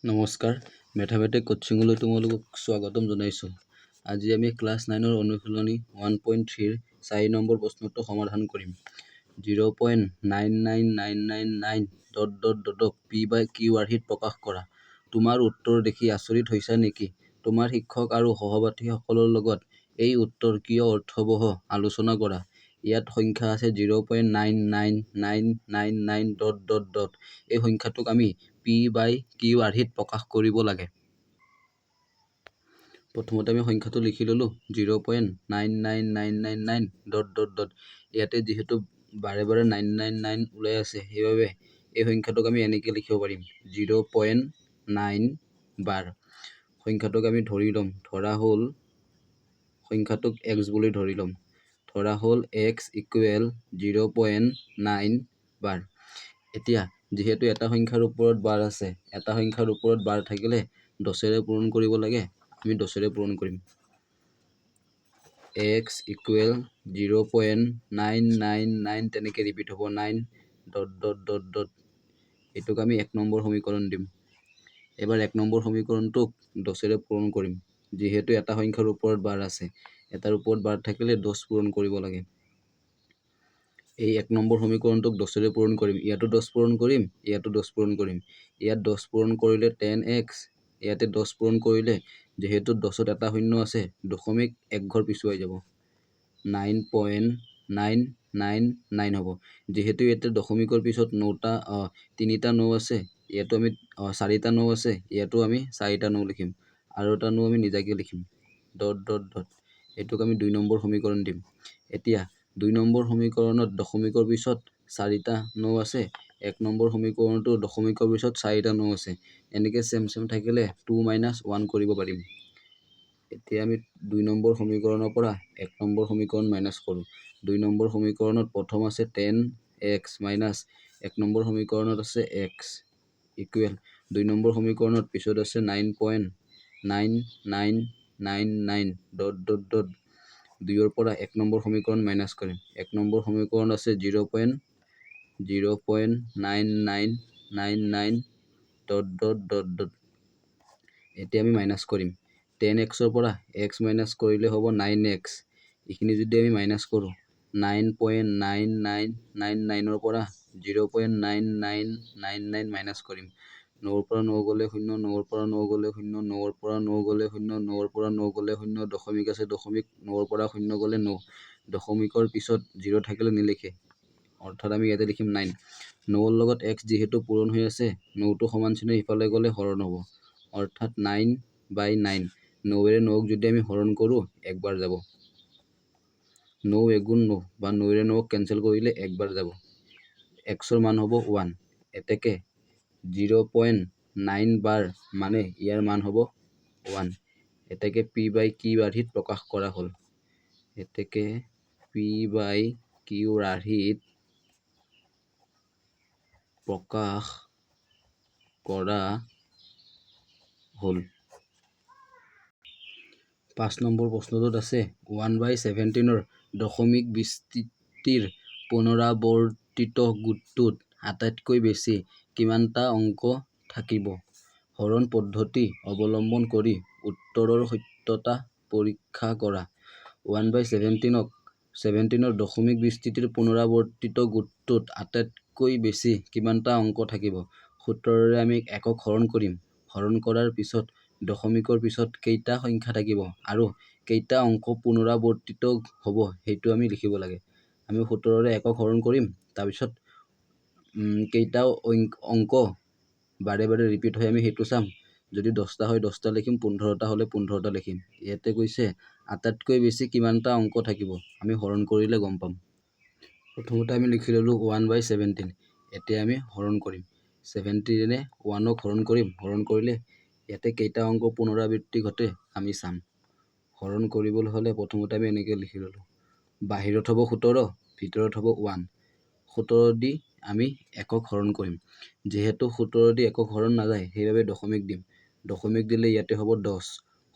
নমস্কাৰ, মেথামেটিক কোচিঙলৈ তোমালোকক স্বাগতম জনাইছোঁ। আজি আমি ক্লাছ নাইনৰ অনুশীলনী 1.3ৰ 4 নম্বৰ প্ৰশ্নটো সমাধান কৰিম। 0.99999 dot dot ডটক P বাই কিউ আৰ্হিত প্ৰকাশ কৰা। তোমাৰ উত্তৰ দেখি আচৰিত হৈছা নেকি? তোমাৰ শিক্ষক আৰু সহপাঠীসকলৰ লগত এই উত্তৰ কিয় অৰ্থৱহ আলোচনা কৰা। ইয়াত সংখ্যা আছে 0.99999 dot dot dot. এই সংখ্যাটোক আমি পি বাই কিউ আৰ্হিত প্ৰকাশ কৰিব লাগে। প্ৰথমতে আমি সংখ্যাটো লিখি ল'লোঁ, 0.99999 dot dot dot. ইয়াতে যিহেতু বাৰে বাৰে নাইন নাইন নাইন ওলাই আছে, সেইবাবে এই সংখ্যাটোক আমি এনেকৈ লিখিব পাৰিম, 0.9 বাৰ। সংখ্যাটোক আমি ধৰি ল'ম, ধৰা হ'ল সংখ্যাটোক এক্স বুলি ধৰি ল'ম। ধৰা হ'ল x equal 0.9 bar. এতিয়া যিহেতু এটা সংখ্যাৰ ওপৰত বাৰ আছে, এটা সংখ্যাৰ ওপৰত বাৰ থাকিলে 10ৰে পূৰণ কৰিব লাগে। আমি 10ৰে পূৰণ কৰিম। X equal 0.999, তেনেকৈ ৰিপিট হ'ব, nine dot dot dot dot. এইটোক আমি 1 নম্বৰ সমীকৰণ দিম। এইবাৰ 1 নম্বৰ সমীকৰণটোক 10ৰে পূৰণ কৰিম। যিহেতু এটা সংখ্যাৰ ওপৰত বাৰ আছে, এটাৰ ওপৰত বাৰ থাকিলে 10 পূৰণ কৰিব লাগে। এই 1 নম্বৰ সমীকৰণটোক 10ৰে পূৰণ কৰিম। ইয়াতো 10 পূৰণ কৰিম, ইয়াতো 10 পূৰণ কৰিম। ইয়াত 10 পূৰণ কৰিলে 10 এক্স। ইয়াতে 10 পূৰণ কৰিলে, যিহেতু 10ত এটা শূন্য আছে, দশমিক এক ঘৰ পিছুৱাই যাব, 9.999 হ'ব। যিহেতু ইয়াতে দশমিকৰ পিছত নটা, তিনিটা ন আছে, ইয়াতো আমি চাৰিটা ন আছে, ইয়াতো আমি চাৰিটা ন লিখিম আৰু এটা ন আমি নিজাকৈ লিখিম, ডট ডট ডট। এইটোক আমি 2 নম্বৰ সমীকৰণ দিম। এতিয়া 2 নম্বৰ সমীকৰণত দশমিকৰ পিছত চাৰিটা ন আছে, 1 নম্বৰ সমীকৰণটো দশমিকৰ পিছত চাৰিটা ন আছে। এনেকৈ ছেম ছেম থাকিলে 2 মাইনাছ 1 কৰিব পাৰিম। এতিয়া আমি 2 নম্বৰ সমীকৰণৰ পৰা 1 নম্বৰ সমীকৰণ মাইনাছ কৰোঁ। 2 নম্বৰ সমীকৰণত প্ৰথম আছে 10 এক্স মাইনাছ 1 নম্বৰ সমীকৰণত আছে এক্স ইকুৱেল 2 নম্বৰ সমীকৰণত পিছত আছে 9.9999 dot dot dot. দুইৰ পৰা 1 নম্বৰ সমীকৰণ মাইনাছ কৰিম। 1 নম্বৰ সমীকৰণ আছে 0.0.9999 dot dot dot dot. এতিয়া আমি মাইনাছ কৰিম। 10 এক্সৰ পৰা এক্স মাইনাছ কৰিলে হ'ব নাইন এক্স। এইখিনি যদি আমি মাইনাছ কৰোঁ, 9.9999ৰ পৰা 0.9999 মাইনাছ কৰিম। নৰ পৰা ন গ'লে শূন্য, নৰ পৰা ন গ'লে শূন্য, নৰ পৰা ন গ'লে শূন্য, নৰ পৰা ন গ'লে শূন্য। দশমিক আছে, দশমিক। নৰ পৰা শূন্য গ'লে ন। দশমিকৰ পিছত জিৰ' থাকিলে নিলিখে, অৰ্থাৎ আমি ইয়াতে লিখিম নাইন। নৰ লগত এক্স যিহেতু পূৰণ হৈ আছে, নটো সমান চিহ্ন ইফালে গ'লে হৰণ হ'ব, অৰ্থাৎ 9 বাই 9। নৱেৰে নক যদি আমি হৰণ কৰোঁ, একবাৰ যাব। ন এগুণ ন বা নৈৰে নক কেঞ্চেল কৰিলে একবাৰ যাব। এক্সৰ মান হ'ব 1। এতেকে 0.9 বাৰ মানে ইয়াৰ মান হ'ব 1। এতেকে পি বাই কিউ আৰ্হিত প্ৰকাশ কৰা হ'ল। এতেকে পি বাই কিউ আৰ্হিত প্ৰকাশ কৰা হ'ল। 5 নম্বৰ প্ৰশ্নটোত আছে, 1/17ৰ দশমিক বিস্তৃতিৰ পুনৰাৱৰ্তিত গোটটোত আটাইতকৈ বেছি কিমানটা অংক থাকিব? হৰণ পদ্ধতি অৱলম্বন কৰি উত্তৰৰ সত্যতা পৰীক্ষা কৰা। 1/17ৰ দশমিক বিস্তৃতিৰ পুনৰাৱৰ্তিত গোটটোত আটাইতকৈ বেছি কিমানটা অংক থাকিব? 17ৰে আমি একক হৰণ কৰিম। হৰণ কৰাৰ পিছত দশমিকৰ পিছত কেইটা সংখ্যা থাকিব আৰু কেইটা অংক পুনৰাৱৰ্তিত হ'ব, সেইটো আমি লিখিব লাগে। আমি 17ৰে একক হৰণ কৰিম, তাৰপিছত কেইটা অংক বাৰে বাৰে ৰিপিট হয় আমি সেইটো চাম। যদি 10টা হয়, 10টা লিখিম, 15টা হ'লে 15টা লিখিম। ইয়াতে কৈছে আটাইতকৈ বেছি কিমানটা অংক থাকিব। আমি হৰণ কৰিলে গম পাম। প্ৰথমতে আমি লিখি ল'লোঁ 1/17। এতিয়া আমি হৰণ কৰিম। 17ৰে ওৱানক হৰণ কৰিম। হৰণ কৰিলে ইয়াতে কেইটা অংক পুনৰাবৃত্তি ঘটে আমি চাম। হৰণ কৰিবলৈ হ'লে প্ৰথমতে আমি এনেকৈ লিখি ল'লোঁ, বাহিৰত হ'ব 17, ভিতৰত হ'ব 1। 17 দি আমি একক হৰণ কৰিম। যিহেতু 17 দি একক হৰণ নাযায়, সেইবাবে দশমিক দিম। দশমিক দিলে ইয়াতে হ'ব 10।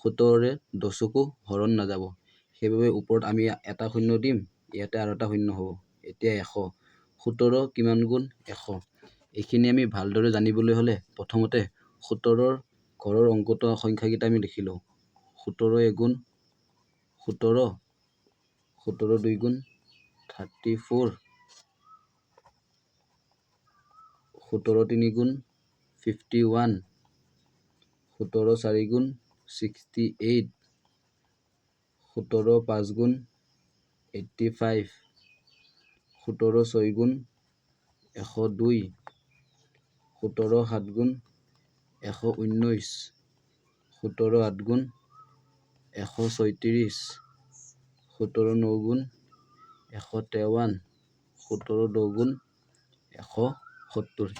17ৰে 10কো হৰণ নাযাব, সেইবাবে ওপৰত আমি এটা শূন্য দিম, ইয়াতে আৰু এটা শূন্য হ'ব। এতিয়া 100। 17 কিমান গুণ 100? এইখিনি আমি ভালদৰে জানিবলৈ হ'লে প্ৰথমতে 17ৰ ঘৰৰ অংকটো সংখ্যাকেইটা আমি লিখিলোঁ। 17 এগুণ 17, 17 দুই গুণ 34, 17 তিনি গুণ 51, 17 চাৰি গুণ 68, 17 পাঁচ গুণ 85, 17 ছয় গুণ 102, 17 সাত গুণ 119, 17 আঠ গুণ 136, 17 ন গুণ 153, 17 দহ গুণ 170।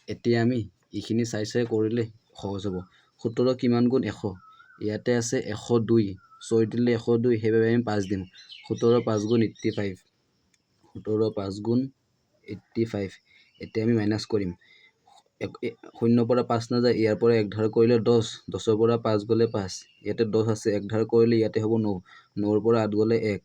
এতিয়া আমি এইখিনি চাই চাই কৰিলে সহজ হ'ব। 17 কিমান গুণ 100? ইয়াতে আছে 102, 6 দিলে 102, সেইবাবে আমি 5 দিম। 17 পাঁচ গুণ 85, 17 পাঁচ গুণ 85। এতিয়া আমি মাইনাছ কৰিম। শূন্যৰ পৰা 5 নাযায়, ইয়াৰ পৰা এক ধাৰ কৰিলে 10, 10ৰ পৰা 5 গ'লে 5, ইয়াতে 10 আছে, এক ধাৰ কৰিলে ইয়াতে হ'ব 9, 9ৰ পৰা 8 গ'লে 1।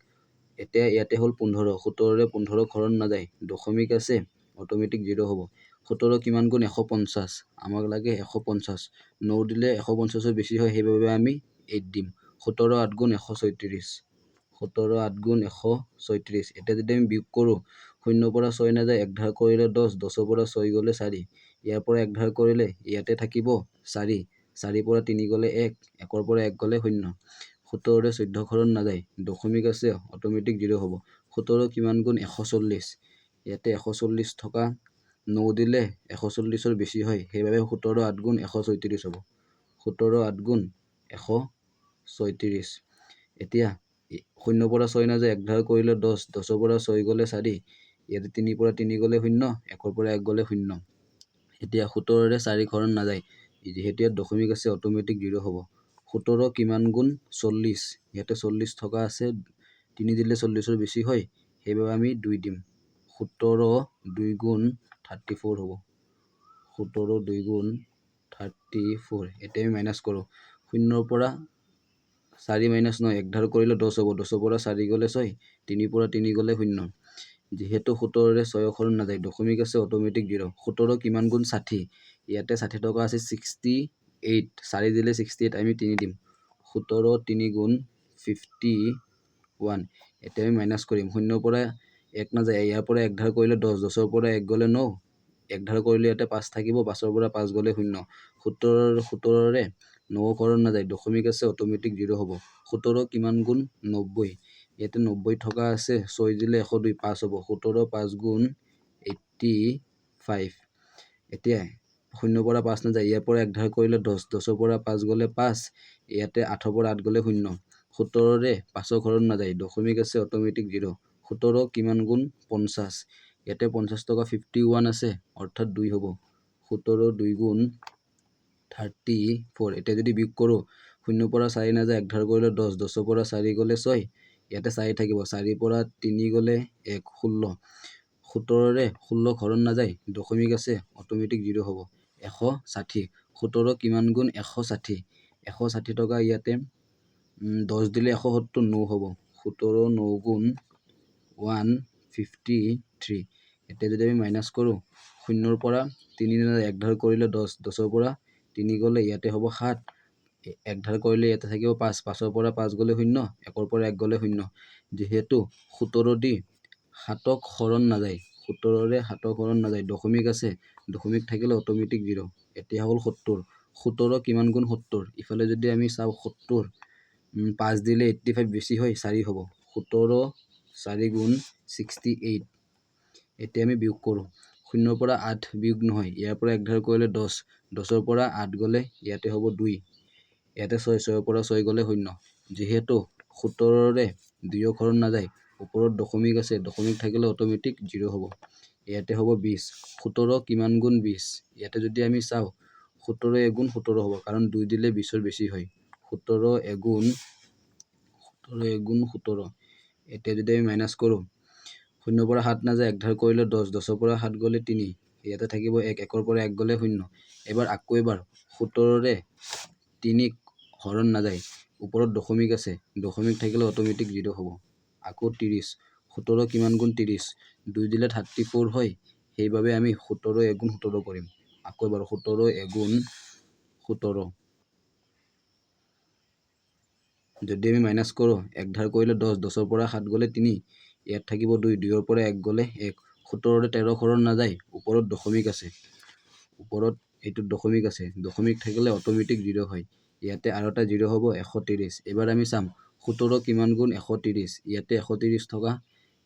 এতিয়া ইয়াতে হ'ল 15, 17ৰে 15 হৰণ নাযায়, দশমিক আছে, অট'মেটিক জিৰ' হ'ব। 17 কিমান গুণ 150? আমাক লাগে 150। 9 দিলে 150ৰ বেছি হয়, সেইবাবে আমি 8 দিম। 17 আঠ গুণ 136, 17 আঠ গুণ 136। এতিয়া যদি আমি বিয়োগ কৰোঁ, শূন্যৰ পৰা 6 নাযায়, এক ধাৰ কৰিলে 10, 10ৰ পৰা 6 গ'লে 4, ইয়াৰ পৰা এক ধাৰ কৰিলে ইয়াতে থাকিব 4, 4ৰ পৰা 3 গ'লে 1, 1ৰ পৰা 1 গ'লে 0। 17ৰে 14 হৰণ নাযায়, দশমিক আছে, অট'মেটিক জিৰ' হ'ব। 17 কিমান গুণ 140? ইয়াতে 140 থকা, 9 দিলে 140ৰ বেছি হয়, সেইবাবে 17 আঠ গুণ 136 হ'ব। 17 আঠ গুণ 136। এতিয়া শূন্যৰ পৰা 6 নাযায়, এক ধাৰ কৰিলে 10, 10ৰ পৰা 6 গ'লে 4, ইয়াতে 3ৰ পৰা 3 গ'লে 0, 1ৰ পৰা 1 গ'লে 0। এতিয়া 17ৰে 4 হৰণ নাযায়, যিহেতু ইয়াত দশমিক আছে, অট'মেটিক জিৰ' হ'ব। 17 কিমান গুণ 40? ইয়াতে 40 থকা আছে, 3 দিলে 40ৰ বেছি হয়, সেইবাবে আমি 2 দিম। 17 দুই গুণ 34 হ'ব। 17 দুই গুণ 34। এতিয়া আমি মাইনাছ কৰোঁ। শূন্যৰ পৰা 4 মাইনাছ 9, এক ধাৰ কৰিলে 10 হ'ব, 10ৰ পৰা 4 গ'লে 6, 3ৰ পৰা 3 গ'লে 0। যিহেতু 17ৰে 6 হৰণ নাযায়, দশমিক আছে, অট'মেটিক জিৰ'। 17 কিমান গুণ 60? ইয়াতে 60 টকা আছে, 68, 4 দিলে 68, আমি 3 দিম। 17 তিনি গুণ 51। এতিয়া আমি মাইনাছ কৰিম। শূন্যৰ পৰা 1 নাযায়, ইয়াৰ পৰা এক ধাৰ কৰিলে 10, 10ৰ পৰা 1 গ'লে 9, এক ধাৰ কৰিলে ইয়াতে 5 থাকিব, 5ৰ পৰা 5 গ'লে 0। 17ৰে 9 হৰণ নাযায়, দশমিক আছে, অট'মেটিক জিৰ' হ'ব। 17 কিমান গুণ 90? ইয়াতে 90 থকা আছে, 6 দিলে 102, 5 হ'ব। 17 পাঁচ গুণ 85। এতিয়া শূন্যৰ পৰা 5 নাযায়, ইয়াৰ পৰা এক ধাৰ কৰিলে 10, 10ৰ পৰা 5 গ'লে 5, ইয়াতে 8ৰ পৰা 8 গ'লে 0। 17ৰে 5ৰ হৰণ নাযায়, দশমিক আছে, অট'মেটিক জিৰ'। 17 কিমান গুণ 50? ইয়াতে 50 টকা 51 আছে, অৰ্থাৎ 2 হ'ব। 17 দুই গুণ 34। এতিয়া যদি বিয়োগ কৰোঁ, শূন্যৰ পৰা 4 নাযায়, এক ধাৰ কৰিলে 10, 10ৰ পৰা 4 গ'লে 6, ইয়াতে 4 থাকিব, 4ৰ পৰা 3 গ'লে 1, 16। 17ৰে 16 হৰণ নাযায়, দশমিক আছে, অট'মেটিক জিৰ' হ'ব। 160। 17 কিমান গুণ 160? 160 টকা ইয়াতে 10 দিলে 170, 9 হ'ব। 17 ন গুণ 153। এতিয়া যদি আমি মাইনাছ কৰোঁ, শূন্যৰ পৰা 3 নাযায়, এক ধাৰ কৰিলে 10, 10ৰ পৰা 3 গ'লে ইয়াতে হ'ব 7, এক ধাৰ কৰিলে ইয়াতে থাকিব 5, 5ৰ পৰা 5 গ'লে 0, 1ৰ পৰা 1 গ'লে 0। যিহেতু 17 দি 7ক হৰণ নাযায়, 17ৰে 7ক হৰণ নাযায়, দশমিক আছে, দশমিক থাকিলে অট'মেটিক জিৰ'। এতিয়া হ'ল 70। 17 কিমান গুণ 70? ইফালে যদি আমি চাওঁ 70, 5 দিলে 85 বেছি হয়, 4 হ'ব। 17 চাৰি গুণ 68। এতিয়া আমি বিয়োগ কৰোঁ। শূন্যৰ পৰা 8 বিয়োগ নহয়, ইয়াৰ পৰা এক ধাৰ কৰিলে 10, 10ৰ পৰা 8 গ'লে ইয়াতে হ'ব 2, ইয়াতে 6, 6ৰ পৰা 6 গ'লে 0। যিহেতু 17ৰে 2ক হৰণ নাযায়, ওপৰত দশমিক আছে, দশমিক থাকিলে অট'মেটিক জিৰ' হ'ব। ইয়াতে হ'ব 20। 17 কিমান গুণ 20? ইয়াতে যদি আমি চাওঁ, 17 এগুণ 17 হ'ব, কাৰণ 2 দিলে 20ৰ বেছি হয়। 17 এগুণ 17 এগুণ 17। এতিয়া যদি আমি মাইনাছ কৰোঁ, শূন্যৰ পৰা 7 নাযায়, এক ধাৰ কৰিলে 10, 10ৰ পৰা 7 গ'লে 3, ইয়াতে থাকিব 1, 1ৰ পৰা 1 গ'লে 0। এবাৰ আকৌ এবাৰ 17ৰে 3ক হৰণ নাযায়, ওপৰত দশমিক আছে, দশমিক থাকিলে অট'মেটিক জিৰ' হ'ব। আকৌ 30। 17 কিমান গুণ 30? 2 দিলে 34 হয়, সেইবাবে আমি 17 এগুণ 17 কৰিম। আকৌ এবাৰ 17 এগুণ 17। যদি আমি মাইনাছ কৰোঁ, এক ধাৰ কৰিলে 10, 10ৰ পৰা 7 গ'লে 3, ইয়াত থাকিব 2, 2ৰ পৰা 1 গ'লে 1। 17ৰে 13 হৰণ নাযায়, ওপৰত দশমিক আছে, ওপৰত এইটোত দশমিক আছে, দশমিক থাকিলে অট'মেটিক জিৰ' হয়। ইয়াতে আৰু এটা জিৰ' হ'ব, 130। এইবাৰ আমি চাম 17 কিমান গুণ 130। ইয়াতে 130 থকা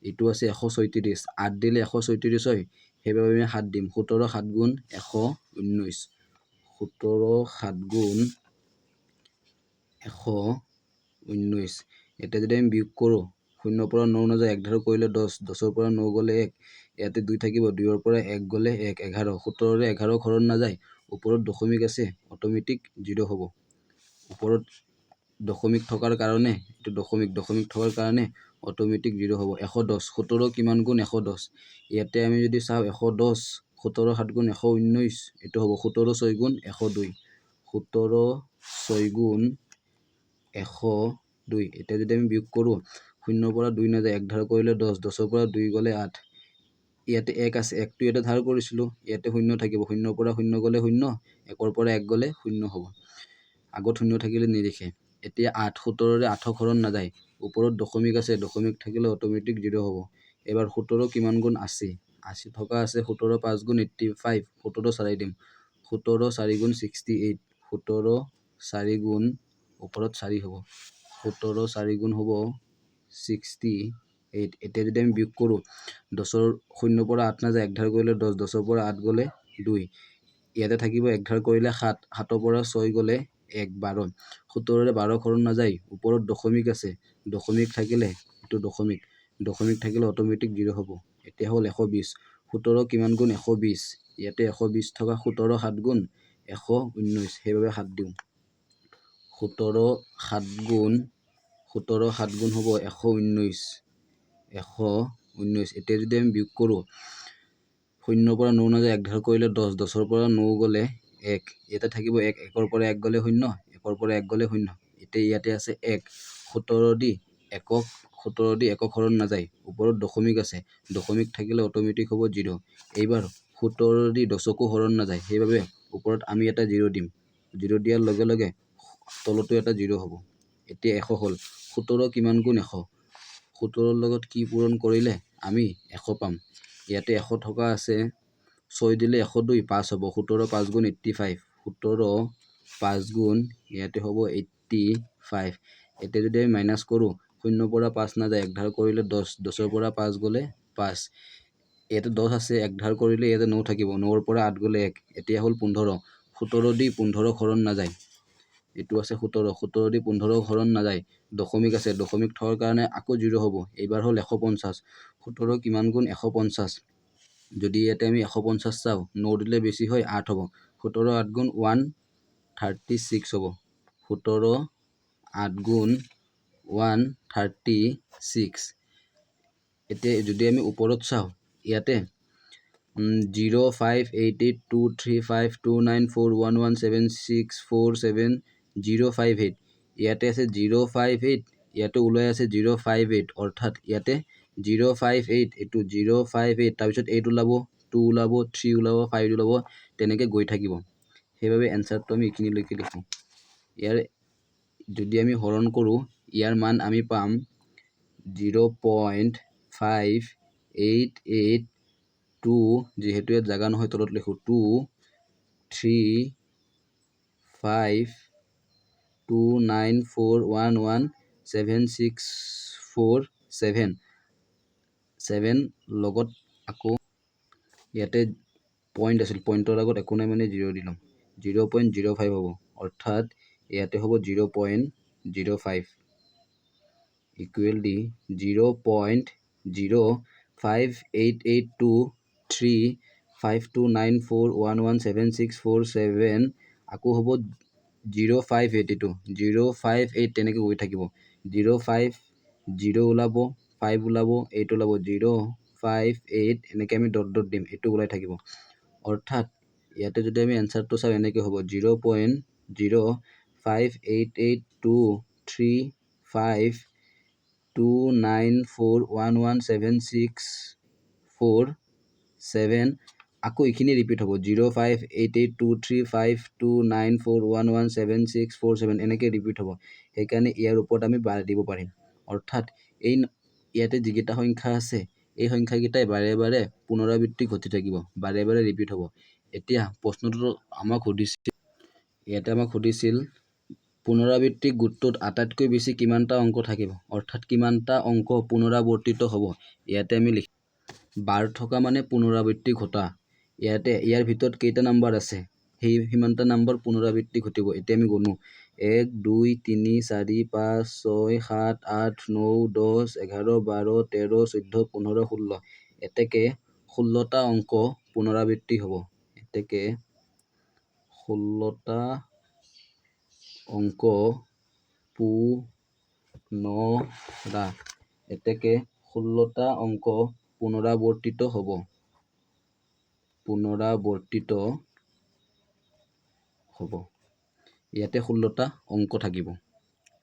এইটো আছে 136, 8 দিলে 136 হয়, সেইবাবে আমি 7 দিম। 17 7 গুণ 119, 17 7 গুণ 119। এতিয়া যদি আমি বিয়োগ কৰোঁ, শূন্যৰ পৰা 9 নাযায়, এক ধাৰ কৰিলে 10, 10ৰ পৰা 9 গ'লে 1, ইয়াতে 2 থাকিব, 2ৰ পৰা 1 গ'লে 1, 11। 17ৰে 11 হৰণ নাযায়, ওপৰত দশমিক আছে, অট'মেটিক জিৰ' হ'ব। ওপৰত দশমিক থকাৰ কাৰণে, এইটো দশমিক, দশমিক থকাৰ কাৰণে অট'মেটিক জিৰ' হ'ব। 110, 17 কিমান গুণ 110। ইয়াতে আমি যদি চাওঁ 110, 17 7 গুণ 119, এইটো হ'ব 17 6 গুণ 102, 17 6 গুণ 102। এতিয়া যদি আমি বিয়োগ কৰোঁ, শূন্যৰ পৰা 2 নাযায়, এক ধাৰ কৰিলে 10, 10ৰ পৰা 2 গ'লে 8, ইয়াতে 1 আছে, 1টো ইয়াতে ধাৰ কৰিছিলোঁ, ইয়াতে শূন্য থাকিব, শূন্যৰ পৰা শূন্য গ'লে শূন্য, 1ৰ পৰা 1 গ'লে শূন্য হ'ব, আগত শূন্য থাকিলে নিলিখে। এতিয়া 8, 17ৰে 8ক হৰণ নাযায়, ওপৰত দশমিক আছে, দশমিক থাকিলে অট'মেটিক জিৰ' হ'ব। এইবাৰ 17 কিমান গুণ 80, 80 থকা আছে, 17 5 গুণ 85, 17 চাৰি দিম, 17 4 গুণ 68, 17 4 গুণ ওপৰত 4 হ'ব, 17 4 গুণ হ'ব 68। এতিয়া যদি আমি বিয়োগ কৰোঁ, 10ৰ শূন্যৰ পৰা 8 নাযায়, এক ধাৰ কৰিলে 10, 10ৰ পৰা 8 গ'লে 2, ইয়াতে থাকিব এক ধাৰ কৰিলে 7, 7ৰ পৰা 6 গ'লে 1, 12। 17ৰে 12 হৰণ নাযায়, ওপৰত দশমিক আছে, দশমিক থাকিলে এইটো দশমিক, দশমিক থাকিলে অট'মেটিক জিৰ' হ'ব। এতিয়া হ'ল 120, 17 কিমান গুণ 120, ইয়াতে 120 থকা 17 7 গুণ 119, সেইবাবে 7 দিওঁ। 17 7 গুণ, 17 7 গুণ হ'ব 119, 119। এতিয়া যদি আমি বিয়োগ কৰোঁ, শূন্যৰ পৰা 9 নাযায়, এক ধাৰ কৰিলে 10, 10ৰ পৰা 9 গ'লে 1, ইয়াতে থাকিব 1, 1ৰ পৰা 1 গ'লে শূন্য, 1ৰ পৰা 1 গ'লে শূন্য। এতিয়া ইয়াতে আছে 1, 17 দি একক, 17 দি একক হৰণ নাযায়, ওপৰত দশমিক আছে, দশমিক থাকিলে অট'মেটিক হ'ব জিৰ'। এইবাৰ 17 দি 10কো হৰণ নাযায়, সেইবাবে ওপৰত আমি এটা জিৰ' দিম, জিৰ' দিয়াৰ লগে লগে তলতো এটা জিৰ' হ'ব। এতিয়া 100 হ'ল, 17 কিমান গুণ 100, 17ৰ লগত কি পূৰণ কৰিলে আমি 100 পাম। ইয়াতে 100 থকা আছে, 6 দিলে 102, 5 হ'ব, 17 5 গুণ 85, 17 5 গুণ ইয়াতে হ'ব 85। এতিয়া যদি আমি মাইনাছ কৰোঁ, শূন্যৰ পৰা 5 নাযায়, এক ধাৰ কৰিলে 10, 10ৰ পৰা 5 গ'লে 5, ইয়াতে 10 আছে, এক ধাৰ কৰিলে ইয়াতে 9 থাকিব, 9ৰ পৰা 8 গ'লে 1, এতিয়া হ'ল 15, 17 দি 15 হৰণ নাযায়, এইটো আছে 17, 17 দি 15 হৰণ নাযায়, দশমিক আছে, দশমিক থকাৰ কাৰণে আকৌ জিৰ' হ'ব। এইবাৰ হ'ল 150, 17 কিমান গুণ 150, যদি ইয়াতে আমি 150 চাওঁ, 9 দিলে বেছি হয় 8 হ'ব, 17 8 গুণ 136 হ'ব, 17 8 গুণ 136। এতিয়া যদি আমি ওপৰত চাওঁ, ইয়াতে 0 5 8 8 2 3 5 2 9 4 1 1 7 6 4 7 0 5 8, ইয়াতে আছে 0 5 8, ইয়াতে ওলাই আছে 0 5 8, অৰ্থাৎ ইয়াতে 0 5 8, এইটো 0 5 8, তাৰপিছত 8 ওলাব, 2 ওলাব, 3 ওলাব, 5 ওলাব, তেনেকৈ গৈ থাকিব। সেইবাবে এনচাৰটো আমি এইখিনিলৈকে লিখোঁ। ইয়াৰ যদি আমি হৰণ কৰোঁ, ইয়াৰ মান আমি পাম 0.5882, যিহেতু ইয়াত জাগা নহয় তলত লিখোঁ 2 3 5 2 9 4 1 1 7 6 4 7 7, লগত আকৌ ইয়াতে পইণ্ট আছিল, পইণ্টৰ আগত একো নাই মানে জিৰ' দিলোঁ, 0.05 হ'ব, অৰ্থাৎ ইয়াতে হ'ব 0.05 equal the 0.05882 3 5 2 9 4 1 1 7 6 4 7, আকৌ হ'ব 0 5 8, এইটো 0 5 8 তেনেকৈ গৈ থাকিব, 0 5 0 ওলাব, 5 ওলাব, 8 ওলাব, 0 5 8, এনেকৈ আমি ডট ডট দিম, এইটো ওলাই থাকিব। অৰ্থাৎ ইয়াতে যদি আমি এনচাৰটো চাওঁ, এনেকৈ হ'ব 0.05882 3 5 2 9 4 1 1 7 6 4 7, আকৌ এইখিনি ৰিপিট হ'ব, 05882352941 17647, এনেকৈ ৰিপিট হ'ব। সেইকাৰণে ইয়াৰ ওপৰত আমি বাৰ দিব পাৰিম। অৰ্থাৎ এই ইয়াতে যিকেইটা সংখ্যা আছে, এই সংখ্যাকেইটাই বাৰে বাৰে পুনৰাবৃত্তি ঘটি থাকিব, বাৰে বাৰে ৰিপিট হ'ব। এতিয়া প্ৰশ্নটো আমাক সুধিছিল, ইয়াতে আমাক সুধিছিল পুনৰাবৃত্তি গোটটোত আটাইতকৈ বেছি কিমানটা অংক থাকিব, অৰ্থাৎ কিমানটা অংক পুনৰাৱৰ্তিত হ'ব। ইয়াতে আমি লিখি বাৰ থকা মানে পুনৰাবৃত্তি ঘটা। ইয়াতে ইয়াৰ ভিতৰত কেইটা নাম্বাৰ আছে, সেই সিমানটা নাম্বাৰ পুনৰাবৃত্তি ঘটিব। এতিয়া আমি গণো: 1, 2, 3, 4, 5, 6, 7, 8, 9, 10, 11, 12, 13, 14, 15, 16। এতেকে 16টা অংক পুনৰাবৃত্তি হ'ব। এতেকে 16টা অংক পুনৰা এতেকে 16টা অংক পুনৰাৱৰ্তিত হ'ব, পুনৰাৱৰ্তিত হ'ব। ইয়াতে 16টা অংক থাকিব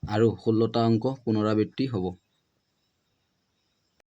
আৰু 16টা অংক পুনৰাবৃত্তি হ'ব।